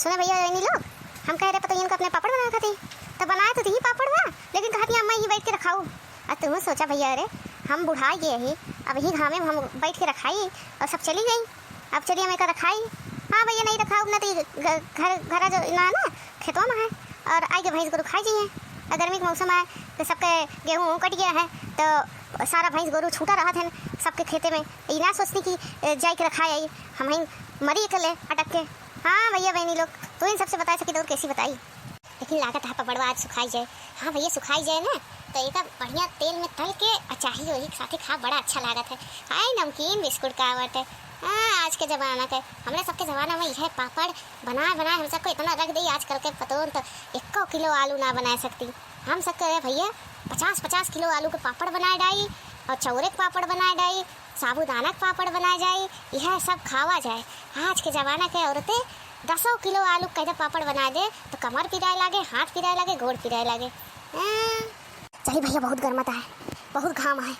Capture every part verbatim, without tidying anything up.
सुने भइया, एनी लोग, हम कहे रहे पतोहियन का अपने पापड़ बनावे खातिर, तो बनाए तो दिही पापड़ बा, लेकिन कहत ही अम्मा यहीं बैठ के रखाऊ। अब तुहूँ सोचा भइया, अरे हम बुढ़ाइ गए ही, अब यही घामे में हम बैठ के रखाई और सब चली गई। अब चलिए हम एका रखाई। हाँ भइया, नहीं रखाऊ ना तो ई घ-, घर, घरा जो ना है ना, खेतवा में है और आइ के भैंस गोरू खाइ जइहैं। और गर्मी के मौसम है तो सबके गेहूँ कट गया है, तो सारा भैंस गोरू छूटा रहत है सबके खेते में। ई ना सोचती कि, ए, जाए के रखाए आई, हम ही मरी के ले अटक के। हाँ भइया बहनी लोग, तू इन सबसे बताए सकी तो और कैसी बताई। लेकिन लागत है पपड़वा आज सुखाई जाए। हाँ भइया, सुखाई जाए ना, तो एका बढ़िया तेल में तल के अचाही वही साथे खा, बड़ा अच्छा लागत है। आए नमकीन बिस्कुट का आवत है। हाँ, आज के जमाना के, हमरे सबके जमाना में यह पापड़ बनाए बनाए हम सबको इतना रख दी। आजकल के पतोन तो एको किलो आलू ना बनाए सकती। हम सबके रहे भइया पचास पचास किलो आलू के पापड़ बनाए डाई और चौरे के पापड़ बनाए डाई, साबूदाना के पापड़ बनाए जाई, यह सब खावा जाए। आज के जमाना के औरतें दसों किलो आलू के कहे पापड़ बनाए दे तो कमर पिराए लागे, हाथ पिराए लागे, गोड़ पिराए लागे। हाँ। चली भइया, बहुत गर्मत है, बहुत घाम है,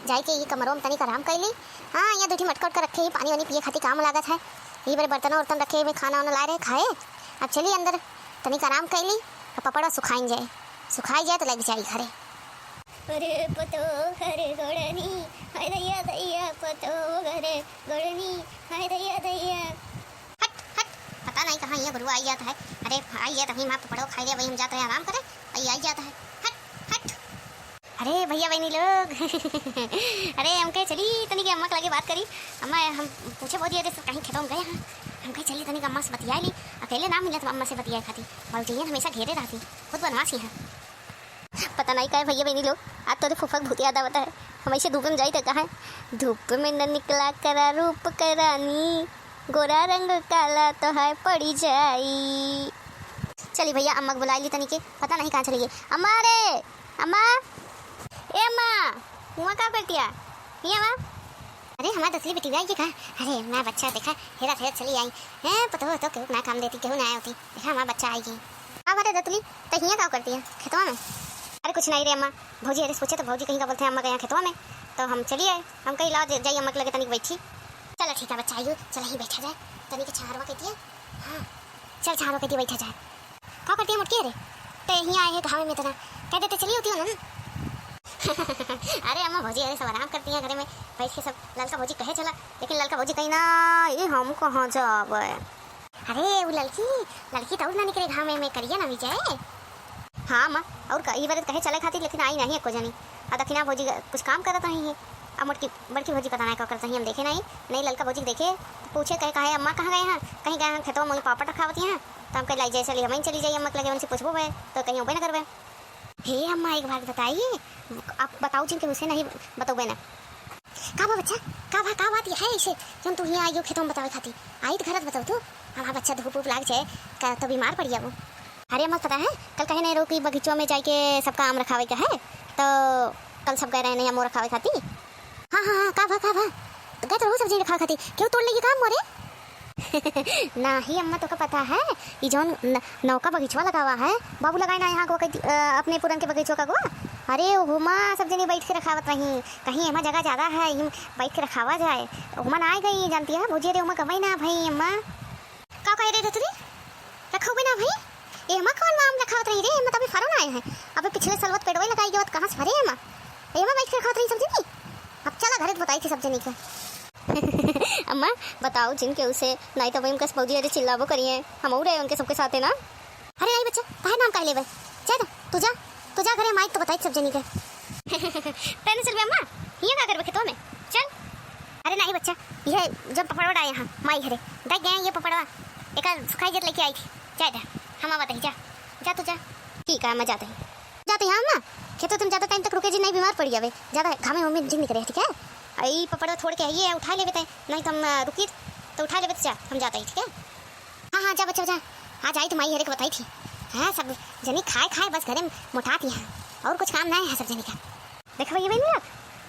जाए के ये कमरों में तनिक आराम कैली। हाँ, यहाँ दू ठी मटका उटका रखे ही, पानी वानी पिए खातिर काम लागत है। ये बड़े बर्तन उर्तन रखे हुए, खाना वाना लाए रहे खाए। अब चली अंदर तनिक आराम कैली, अब पपड़वा सुखाइन जाए, सुखाई जाए तो लग जाई घरे। अरे पतो घरे गोड़नी, हाय दैया दैया, पतो घरे गोड़नी, हाय दैया दैया। हट, हट, पता नहीं कहाँ ये गुरुआ आई जात है। अरे आई जात है, माँ पपड़ो खाई ले, वही हम जात रहे आराम करे, आई आई जात है। हट, हट। अरे भइया बहनी लोग, अरे हमके चली तनी के अम्मा के लगे बात करी। अम्मा हम पूछे बहुत दिया, कहीं खेतों में गए हैं, हमके चली तनी के अम्मा से बतिया ली। अकेले ना मिलत अम्मा से बतिया खाती, भौजैया हमेशा घेरे रहती, बहुत बनवासी है। पता नहीं काहे भइया बहनी लोग, आज तोरे फूफा के बहुत याद आवत है। हम ऐसे धूप में जाई त कहा है, "धूप में न निकला करा रूप के रानी, गोरा रंग काला तो है पड़ी जाई।" चली भइया, अम्मा के बुलाई ली तनी के, पता नहीं कहाँ चली गई। अम्मा रे, अम्मा, ए अम्मा, हुआ का करतिया? ये अम्मा, अरे हमार दतली बिटिया आई का? अरे हमार बच्चा देखा, हेरा हेरा चली आई। हैं, पतोह तो केहू ना काम देती, केहू ना आई होती। देखा हमार बच्चा आई गई। का बात है दतली, तै हियाँ का करतिया खेतवा में? अरे कुछ नहीं रे अम्मा, भौजी अरे सोचे तो भौजी कहीं का बोलते हैं अम्मा के यहाँ खेतवा में, तो हम चली आए। हम कही लाओ जाई अम्मा के लगे तनिक बैठी। चलो ठीक है बच्चा, आइयो चल ही बैठा जाए, तनिक छाहरवा के दिए। हाँ चल छाहरवा के दिए बैठा जाए। का करती है मोटकी? अरे ते हियाँ आए हैं घामे में इतना, कह देते चली होती हो ना। अरे अम्मा भौजी अरे सब आराम करती हैं घरे में बैठ के, सब ललका भौजी कहे चला, लेकिन ललका भौजी कहीं ना, ये हम कहाँ जाब? अरे वो ललकी, ललकी तो और ना निकले घामे में, करिया ना विजय। हाँ अम्मा, और क-, ई बार कहे चले खातिर लेकिन आई नहीं एको जनी। आ दखिना भौजी कुछ काम करत रही है, आ मोटकी बड़की भौजी पता नहीं का करत रही, हम देखे नहीं। नहीं ललका भौजी के देखे तो पूछे कहे, "काहे अम्मा कहाँ गए हैं?" कहीं गए हैं खेतवा में पापड़ रखावती हैं। तो हम कह लाई जैसे चली हम ही चली जाई अम्मा के लगे, उनसे पूछबो है तो कहीं होबे ना करबे। हे अम्मा, एक बात बताई, आप बताओ जिनके उसे नहीं बतौबे ना। का बा बच्चा, का बा, का बात है ऐसे जौन तू हियाँ आइयो खेतों में बतावे खातिर? आई तो घरत बताओ तू, हमार बच्चा धूप उप लाग जाए का तो बीमार पड़ जाबो। अरे अम्मा पता है, कल कहे नहीं रहो कि बगीचों में जाके सबका आम रखावे का है, तो कल सब गए रहे नहीं आमो रखावे खातिर। हाँ हाँ हाँ, का बा का बा, तो गए तो रहो सब्जी रखावे खातिर, क्यों तोड़ लेगी का आम रे? नाही अम्मा, तोका पता है, ई जौन न-, नौका बगीचवा लगावा है, बाबू लगाए ना यहाँ को कह दी-, अ, अपने पुरन के बगीचवा का गो। अरे, ओहमा सब जनी बैठ के रखावत रही, कहीं एमा जगह ज्यादा है, इम बैठ के रखावा जाए। ओहमा ना आए गई, जानती है भौजी, अरे, ओहमा गवाई ना भाई अम्मा। का कहे रे रतरी? रखौबे ना भाई? एमा कौन आम रखावत रही रे? एमा तो अभी फरन आए हैं। अबे पिछले साल वो पेड़वे लगाई गए, वो तो कहाँ से फरे एमा? एमा बैठ के रखावत रही सब जनी। अब चला घरे तो बताई थी सब जनी के। अम्मा, बताओ जिन केहू से, नाहीं तो वही उनका भौजी अरे चिल्लाबो करिए, हमहू रहे उनके सबके साथे ना। अरे नाहीं बच्चा, काहे नाम काहे लेबे? जा तो, तू जा, तू जा घरे, माई तो बताई सब जनी के। तैने चलबे अम्मा, हियाँ का करबे खेतवा में? चल। अरे नाहीं बच्चा, ये जो पपड़वा डाए यहाँ, माई घरे, देख गए ये पपड़वा, एक सुखाई जत लेके आई थी, जा इधर, हम आवत ही, जा, जा तू जा। ठीक है, मैं जाते ही। जाते यहाँ ना, खेतों तुम ज्यादा टाइम तक रुके जी, नहीं बीमार पड़ी जावे, ज्यादा घामे में जिन निकले, ठीक है? आ, ई पपड़वा थोड़ के है, ये उठा लेबे तय, नहीं तो हम, अ, रुकी तो उठा लेबे, तो जा, हम जाते ही, ठीक है? हाँ, हाँ, जा बच्चा, जा, आज आई तो माई हरे के बताई थी। हाँ, सब जनी खाए, खाए, बस घरे में मोटात यहाँ, और कुछ काम ना है सब जनी का। देखो ये बहनी लोग,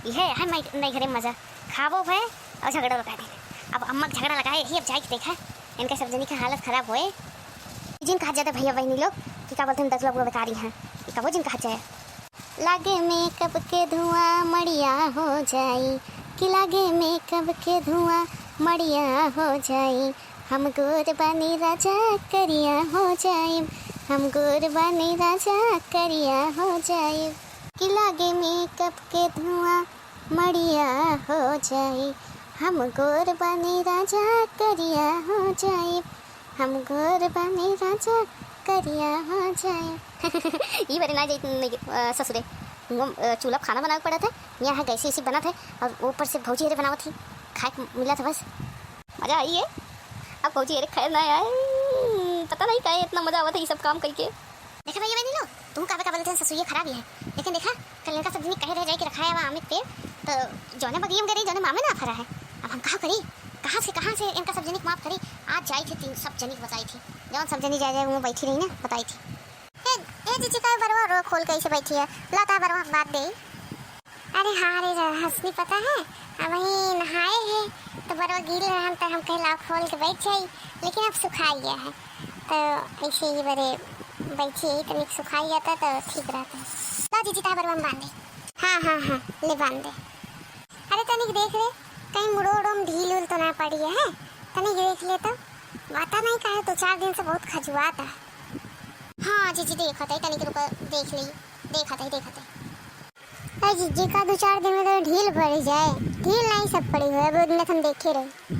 ये है माई नई घरे में मजा, खाबो भय और झगड़ा लगा दे। अब अम्मा के झगड़ा लगाए ही, अब जाए के देखा, इनके सब जनी के हालत खराब होए। जिन कहा जाता भैया बहनी लोग कि का बोलते हैं, दस लोग बेकारी हैं, ये कबो जिन कहा जाए। लागे मेकअप के धुआं मड़िया हो जाई, कि लागे मेकअप के धुआं मड़िया हो जाई, हम गोर बानी राजा करिया हो जाइब, हम गोर बानी राजा करिया हो जाइब। कि लागे मेकअप के धुआं मड़िया हो जाई, हम गोर बानी राजा करिया हो जाइब, हम गोर बानी राजा करिया हो जाइब। ई बारे ना जाइत नहीं, अ, ससुरे। हुआं, अ, चूल्हा पे खाना बनावे के पड़त है, यहाँ है गैसे ऐसे बनत है और ऊपर से भौजी हरे बनावत ही, खाए के मिलत है बस। मजा आई है। अब भौजी हरे खाए ना आए, पता नहीं काहे इतना मजा आवत है ये सब काम करके। देखा भैया बहनी लो, तू काबे का बोलते हैं ससुइया खराब ही है, लेकिन देखा कल इनका सब जनी कहे रह जाए कि रखाया हुआ आम के पेड़, तो जौने बगिया में गए रही, जौने मामे ना फरा है। अब हम कहाँ करी, कहाँ से, कहाँ से इनका सब जनी के माफ करी। आज जाई थी तीन सब जनी के बताई थी, जौन सब जनी जाए जाए वो बैठी रही ना बताई थी। ए, ए जीजी, काहे बरवा रो खोल के ऐसे बैठी है? ला ता बरवा हम बांध दे। अरे हाँ रे रा-, हंसनी पता है, हम वहीं नहाए हैं तो बरवा गील रहन तो हम कहे लाओ खोल के बैठ जाई, लेकिन अब सुखाई गया है तो ऐसे ही बरे बैठी यही तनिक सुखाई जाता तो ठीक रहता है। ला जीजी ता बरवा हम बांध दे। हाँ हाँ हाँ, ले बांध दे। अरे तनिक देख रे, कहीं मुड़ो उड़ो में ढील उल तो ना पड़ी है, तनिक देख ले तो। पता नहीं काहे दो चार दिन से बहुत खजुआत है। हाँ जीजी देखत है, तनिक रुको, देख ली, देखत है, देखत है। अरे जीजी का दो चार दिन में तो ढील पड़ी जाए, ढील नहीं सब पड़ी हुई, अब दिन हम देखे रहे।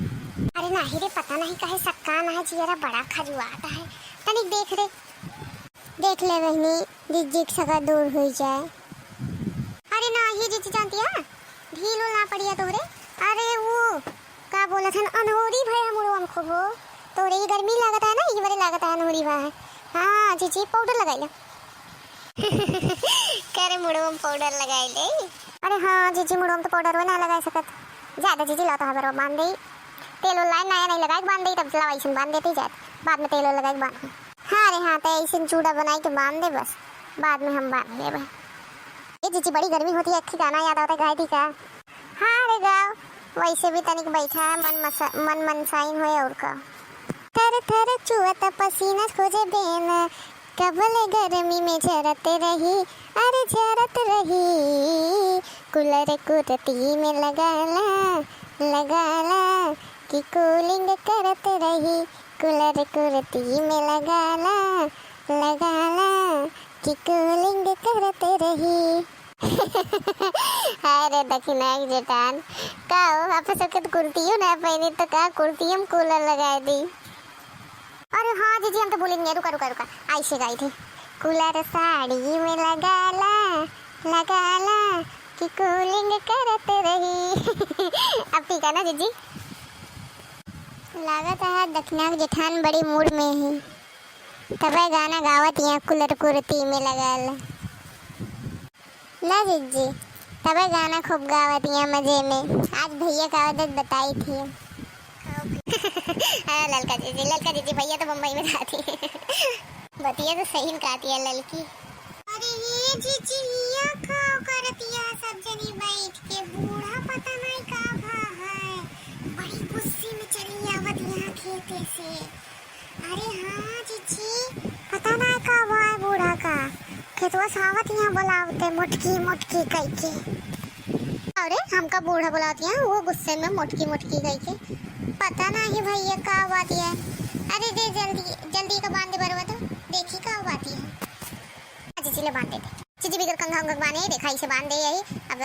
अरे नहीं रे, पता नहीं काहे सक्का ना है, जियरा बड़ा खजुआत है, तनिक देख रे। देख ले बहनी, जीजी के सका दूर हुई जाए। अरे नाही जीजी जानती है, ढील उल ना पड़िया तोहरे। अरे वो का बोलत हन, अनहोरी भय हम उड़वा में खूब हो। तोहरे ये गर्मी लागत है ना, ये बरे लागत है अनहोरी भय है। हाँ जीजी, पाउडर लगाई ला। करे मुड़वा में पाउडर लगाई ले। अरे हाँ जीजी, मुड़वा में तो पाउडर ना लगाई सकत। ज्यादा जीजी ला तो हबर बांध दे। तेल उल लाई नया नहीं लगाए के बांध दे, तब ला वैसे बांध देते जात। बाद में तेल उल लगाए के बांध। हाँ रे हाँ, ते ऐसे चूड़ा बनाई के बांध दे बस, बाद में हम बांध लेबे। ए जीजी, बड़ी गर्मी होती है, एक ठे गाना याद आवता है, गाय दी का? हाँ रे गाओ, वैसे भी तनिक बैठा है, मन मसा-, मन मनसाइन होए और का। थर थर चुअत पसीना खोजे बेन, कबले गर्मी में झरत रही, अरे झरत रही। कूलर कुर्ती में लगाला, लगाला, कि कूलिंग करत रही। कूलर कुर्ती में लगाला, लगाला, कि कूलिंग करत रही। अरे दखिनाक जेठान, का हो, आप सबके तो कुर्तियों ना पहने, तो का कुर्तियों में कूलर लगाए दी? अरे हाँ जीजी, हम तो भूल गए, रुका, रुका, रुका, ऐसे गाई थी। कूलर साड़ी में लगाला, लगाला, कि कूलिंग करत रही। अब ठीक है ना जीजी? लागत है दखिनाक जेठान बड़ी मूड में ही, तबे गाना गावत यहाँ कूलर कुर्ती में लगाला। ना जीजी, तबे गाना खूब गावत यहाँ मजे में। आज भैया का आदत बताई थी। हाँ, ललका जीजी, ललका जीजी, भैया तो बम्बई में रहती। बतिया तो सही में कहती है ललकी। अरे ये जीजी, हिया का करतिया सब जनी बैठ के? बूढ़ा पता नहीं का भा है, बड़ी गुस्से में चली आवत यहाँ खेते से। अरे हाँ जीजी, पता ना का भा है बूढ़ा का, खेतवा से आवत यहाँ बोलावते मोटकी मोटकी कइके। अरे हमका बूढ़ा बोलावत यहाँ, वो गुस्से में मोटकी मोटकी कइके। पता नहीं भैया का बात है। अरे दे जल्दी, जल्दी का बांध दे बरवा तो, देखी का बात है। हाँ जीजी, ले बांध दे दे। जीजी बिगर कंघा उंघा के बांधे, देखा इसे बांध दे यही। अब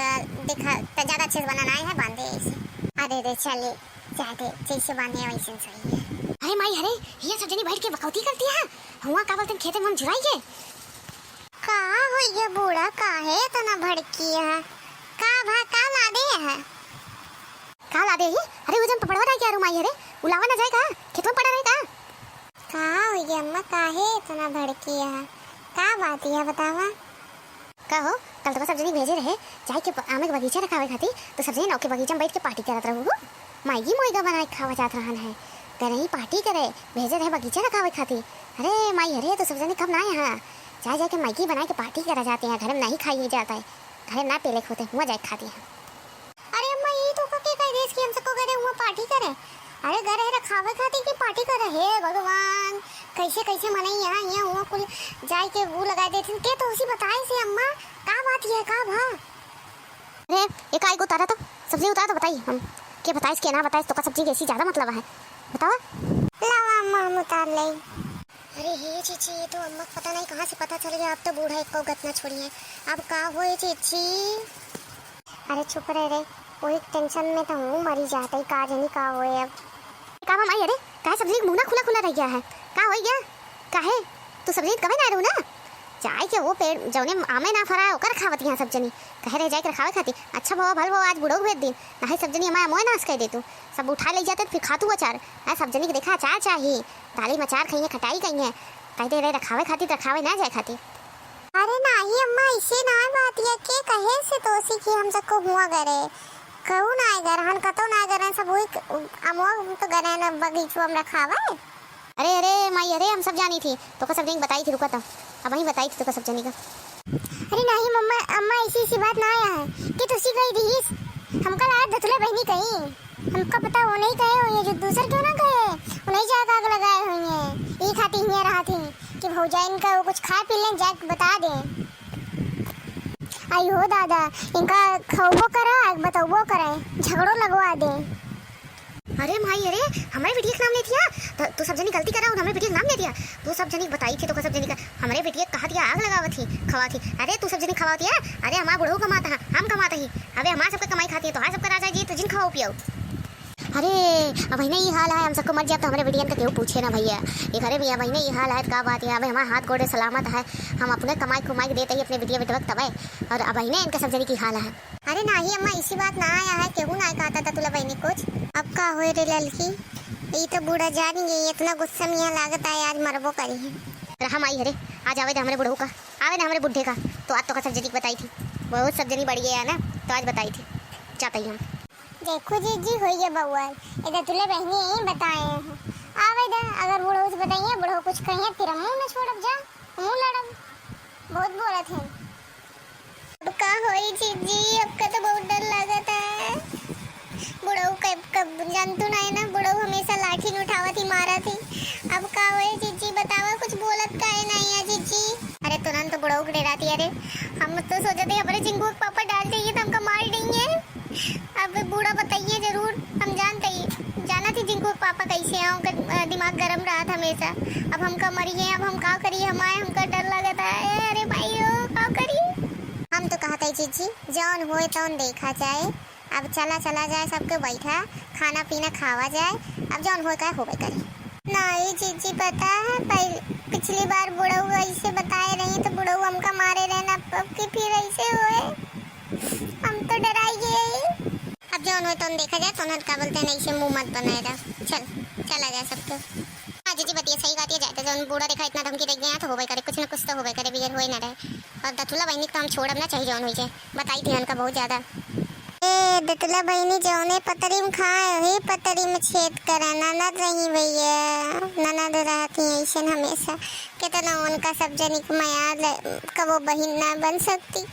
देखा तो ज्यादा अच्छे से बनाना है, बांध दे इसे। अरे रे चले, जाए दे, जैसे बांधे वैसे सही है। अरे माई, अरे ये सब जनी बैठ के बकौती करती है। हुआ का बोलते हैं, खेते में हम जुराई के। का हो ये बूढ़ा, काहे इतना भड़की है? का भा, का ला दे है? का ला दे ही? अरे वो जन पपड़वा रह गया रुमाई है रे, उलावा ना जाए का? खेतवा पड़ा रहे का? का हो ये अम्मा, काहे इतना भड़की है? का बात है बतावा? का हो, कल तो सब जनी भेजे रहे, जाए के ब-, आमे के बगीचा रखावे खातिर, तो सब जनी नौके बगीचा में बैठ के पार्टी करत रहू हो। माईगी मोईगा बनाए के खावा जात रहन है, करही पार्टी करे, भेजे रहे बगीचा रखावे खातिर। अरे माई, अरे तो सब जनी कब ना यहाँ, जाए जाए के माईगी बनाए के पार्टी करा जाते हैं, घर में नहीं खाई जाता है, घर में ना पेले होते, हुआ जाए खाती है। अरे अम्मा, ई तो के कह देस कि हम सबको घरे हुआ पार्टी करे। अरे घरे रखावे खातिर की पार्टी करे? हे भगवान, कैसे कैसे मनई यहाँ, यहाँ हुआ कुल जाए के वो लगा देथिन। के तो उसी बताए से अम्मा, का बात है, का भा? अरे, एक आई को उतारा तो, सब्जी उतारा तो बताई हम। के बताइस, के ना बताइस, तो का सब्जी कैसी ज्यादा मतलब है? बतावा। लावा अम्मा, हम उतार लेई। अरे हे जीजी, ये तो अम्मा के पता नहीं कहाँ से पता चल गया। अब तो बूढ़ा एको गत ना छोड़िए। अब का होए जीजी? अरे चुप रहे रे, वही टेंशन में तो हूँ मरी जात ही, का जानी का होए अब। का बा माई, अरे काहे सब जनी के मुँह ना खुला खुला रह गया है? का होई गया? काहे? तू सब जनी कबे ना रहू ना? जाए के वो पेड़ जौने आमे ना फरा है, ओकर खावत यहाँ सब जनी। कहे रह जाए के रखावे खातिर। अच्छा भवा, भल भवा, आज बुढ़ऊ भेज दिन, नहीं सब जनी हमारे मोए नाश कर दे तू। सब उठा ले जाते फिर खातू अचार। आ सब जनी के देखा अचार चाही, दाली में अचार खाइए, खटाई खाइए। कह दे रहे रखावे खातिर, रखावे ना जाए खातिर। अरे नाही अम्मा, ऐसे ना बात, ये के कहे से तोसी कि हम सबको हुआ करे। कहू ना आए घर, हम कतो ना करे, सब वही क-, अमुआ तो गए ना बगीचवा में रखावे। अरे, अरे माई, अरे हम सब जानी थी, तोका सब जनी बताई थी, रुका तो, अब वहीं बताई थी तोका सब जनी का। अरे नाही मम्मा, अम्मा ऐसी ऐसी बात ना आया है कि तुसी कही दीस, हमका लगा दतुला बहनी कही, हमका पता वो नहीं कहे हो, ये जो दूसर क्यों ना कहे, वो नहीं जाके आग लगाए हुई हैं, ये खाती हियाँ रहा थी कि भौजाइन का वो कुछ खाए पी लें, जाके बता दें। आई हो दादा, इनका खौबो करे, बतौबो करे, झगड़ो लगवा दे। अरे माई, अरे हमरे बिटिया के नाम ले दिया, त-, तू सब जनी गलती करा और हमरे बिटिया के नाम ले दिया। तू सब जनी बताई थी, तोका सब जनी का हमरे बिटिया कहा दिया आग लगावत ही, खवात ही। अरे तू सब जनी खवावत है, अरे हमार बुढ़ऊ कमाता है, हम कमाता ही। अबे हमार सबके कमाई खाती है, तोहार सबके राजा जी तो जिन खवाओ पियाओ। अरे, अबहिने ई हाल है, हम सबको मर जाब तो हमरे बिटियन का केहू पूछे ना भैया। ये घरे भी अबहिने ई हाल है, का बात है? अबे हमार हाथ गोड़े सलामत है, हम अपने कमाई कुमाई के देते ही अपने बिटिया बिटवा के तबे, और अबहिने इनका सब जनी की हाल है। अरे नाही अम्मा, इसी बात ना आया है, केहू ना कहता था तुला बहनी कुछ। अब का होए रे ललकी, ई तो बूढ़ा जान गई, इतना गुस्सा में यहाँ लागत है, आज मरबो करी है। रहा माई, अरे आज आवे दे हमरे बुढ़ऊ का, आवे दे हमरे बुढ़े का, तो आज तोका सब जनी के बताई थी, बहुत सब जनी बढ़ गया है ना, तो आज बताई थी, जाता ही हम। देखो जीजी, होइए बउआ, इधर तुले बहनी यहीं बताए हैं। आवे दे, अगर बूढ़ो से बताइए, बूढ़ो कुछ कहिए, फिर हम मुँह न छोड़ब जा, मुँह लड़ब। बहुत बोलत हैं। अब का होई जीजी, अब का तो बहुत डर लागत है। बूढ़ो कब, कब जानतू नहीं ना, बूढ़ो हमेशा लाठी न उठावत ही, मारत ही। अब का होई जीजी, बतावा, कुछ बोलत काहे नहीं है जीजी? अरे तुरंत तो बूढ़ो के डराती, अरे हम तो सोचत ही हमारे जिंकू के पापा डाल जाइए तो हमका मार देंगे। अब बूढ़ा बताइए जरूर, हम जानते ही, जानत ही जिंकू के पापा कैसे हैं, उनकर, अ, दिमाग गरम रहत हमेशा। अब हमका मरिए, अब हम का करिए, हमारे, हमका डर लगत है। ए, अरे भाई हो, का करिए? हम तो कहत ही जीजी, जौन होए तौन देखा जाए, अब चला, चला जाए, सबके बैठा, खाना पीना खावा जाए, अब जौन होए का होबे करे। नहीं जीजी, पता है, पहले, पिछली बार बुढ़ऊ ऐसे बताए रही तो बुढ़ऊ हमका मारे रहे ना, अब की फिर ऐसे होए, हम तो डराई गए। अब जौन होए तौन देखा जाए, तौन का बोलते हैं, ऐसे मुँह मत बनाए रहा। चल, चला जाए सबके। हाँ जीजी, बतिया सही बात है, जाए तो जौन बूढ़ा देखा इतना धमकी दे गया तो होबे करे, कुछ न कुछ तो होबे करे, बियर होए ना रहे। और दतुला बहनी को तो हम छोड़ब ना, चाहे जौन हो जाए, बताई थी उनका बहुत ज्यादा। ए दतुला बहनी जौने पतरी में खाए, वही पतरी में छेद करे। ननद रही भैया, ननद रहती ऐसे हमेशा। कितना उनका सब जनी के मया ले, कबो बहिन ना बन सकती।